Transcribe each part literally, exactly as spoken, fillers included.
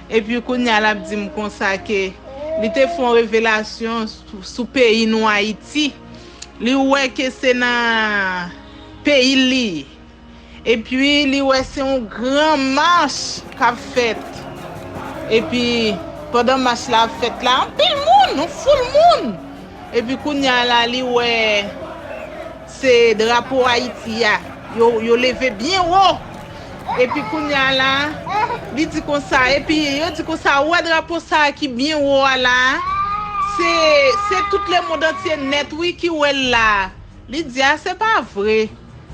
Epi kounye a l ap di m konsa ke li te fè yon revelasyon sou, sou peyi nou Ayiti. Li wè ke se nan peyi l li ye. Epi li wè se yon gran mach k ap fèt. Epi pandan mach la ap fèt la, anpil moun, yon foul moun. Epi kounye a la, li wè se drapo Ayiti a. Yo, yo leve byen wo. Epi kounye a la, li di konsa, epi yo di konsa, ou wè drapo sa a ki byen wo a la a? Se, se tout lemonn antye nèt wi ki wè l la a. Li di, a, se pa vre.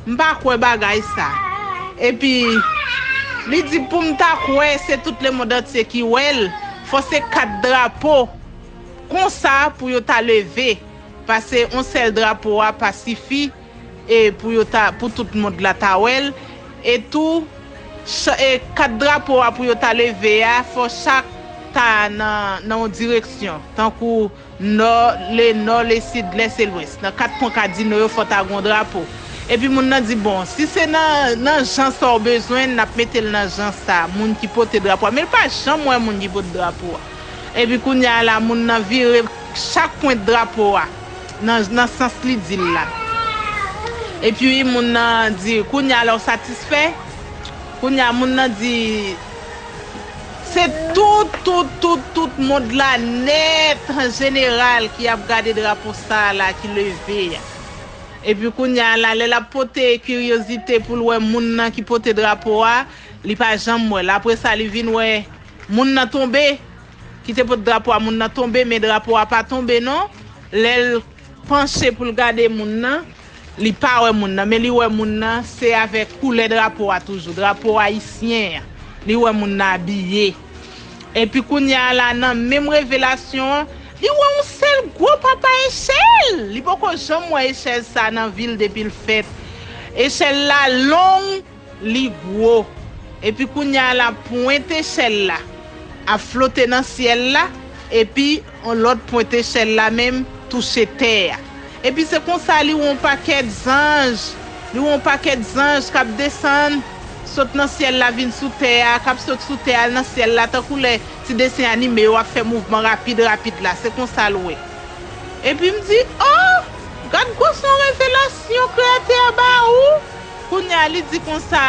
M pa kwè bagay sa. Epi, li di pou m ta kwè se tout lemonn antye ki wè l, fò se kat drapo konsa pou yo ta leve. Paske yon sèl drapo a pa sifi e pou yo ta, pou tout mond la ta wè l. E tou, ch-, e kat drapo a pou yo ta leve a, fò chak ta nan, nan yon direksyon. Tankou nò, le nò, le sid, lès e lwès. Nan kat pwen kadino yo, fò ta gon drapo. Epi moun nan di, bon, si se nan, nan jan sa w bezwen, n ap mete l nan jan sa, moun ki pote drapo a. Men l pa janm wè moun ki pote drapo a. Epi kounye a la, moun nan vire chak pwent drapo a nan, nan sans li di l la. Epi moun nan di, kounye a la w satisfè? Kounye a moun nan di, se tout, tout, tout, tout mond la nèt an jeneral ki ap gade drapo sa a la ki leve a. Epi kounye a la, lè l ap pote kiryozite pou l wè moun nan ki pote drapo a, li pa janm wè l. Apre sa, li vin wè moun nan tonbe, ki te pote drapo a, moun nan tonbe, men drapo a pa tonbe non. Lè l panche pou l gade moun nan, li pa wè moun nan, men li wè moun nan, se avèk koulè drapo a toujou, drapo ayisyen an. Li wè moun nan abiye. Epi kounye a la, nan menm revelasyon an, li wè yon sèl gwo papa echèl. Li poko janm wè echèl sa nan vi l depi l fèt. Echèl la long, li gwo. Epi kounye a la, pwent echèl la ap flote nan syèl la, epi yon lòt pwent echèl la menm touche tè a. Epi se konsa li wè yon pakèt zanj, li wè yon pakèt zanj k ap desann, sot nan syèl la vin sou tè a, k ap sot sou tè a al nan syèl la, tankou lè ti desen anime yo ap fè mouvman rapid, rapid la, se konsa l wè. Epi m di, oh, gad gwosè yon revelasyon Kreyatè a ba ou. Kounye a, li di konsa,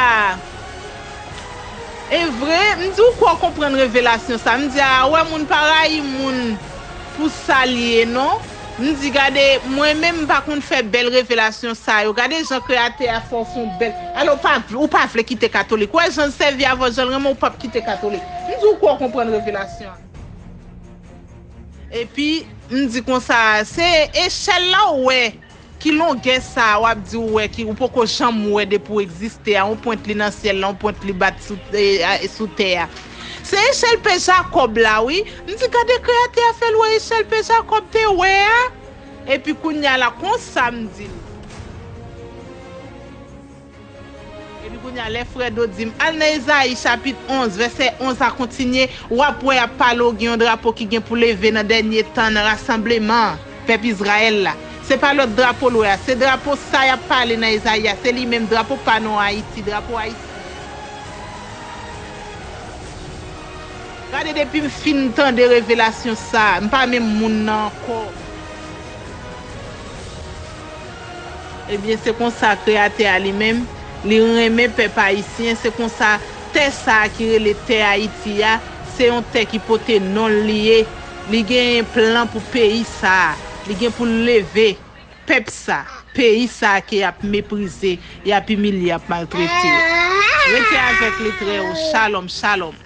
e vre, m di, ou kwè w konprann revelasyon sa? M di, a, wè, moun pa rayi moun pou sa l ye, non. M di, gade, mwen menm, m pa konn fè bèl revelasyon sa yo. Gade jan Kreyatè a fè w fè yon bèl. Alò, ou pa, ou pa vle kite katolik. Wè, jan l sèvi avè w, jan l renmen w, ou p ap kite katolik. M di, ou kwè w konprann revelasyon an? Epi, m di konsa, se echèl la w wè, ki longè sa a w ap di w wè, ki ou poko janm wè depi w egziste a, yon pwent li nan syèl la, yon pwent li bat sou, e, a, sou tè a. Se echèl Pè Jakòb la, wi. M di, gade Kreyatè a fè l wè echèl Pè Jakòb te wè a. Epi kounye a la, konsa m di l. Epi kounye a, lè Fredo di m, al nan Ezayi chapit onz, vèsè onz a kontinye, w ap wè y ap pale w gen yon drapo ki gen pou leve nan dènye tan nan rasanbleman pèp Izrayèl la. Se pa lòt drapo l wè a, se drapo sa y ap pale nan Ezayi a, se li menm, drapo pa nou Ayiti, drapo Ayiti. Gade, depi m fin tande revelasyon sa a, m pa menm moun nan ankò. Ebyen, se konsa Kreyatè a li menm, li renmen pèp ayisyen, se konsa tè sa a ki rele tè Ayiti a, se yon tè ki pote non l li ye. Li genyen plan pou peyi sa a. Li gen pou l leve pèp sa, peyi sa ke y ap meprize, y ap imilye, y ap maltrete. Rete avèk Letènèl. Shalom, shalom.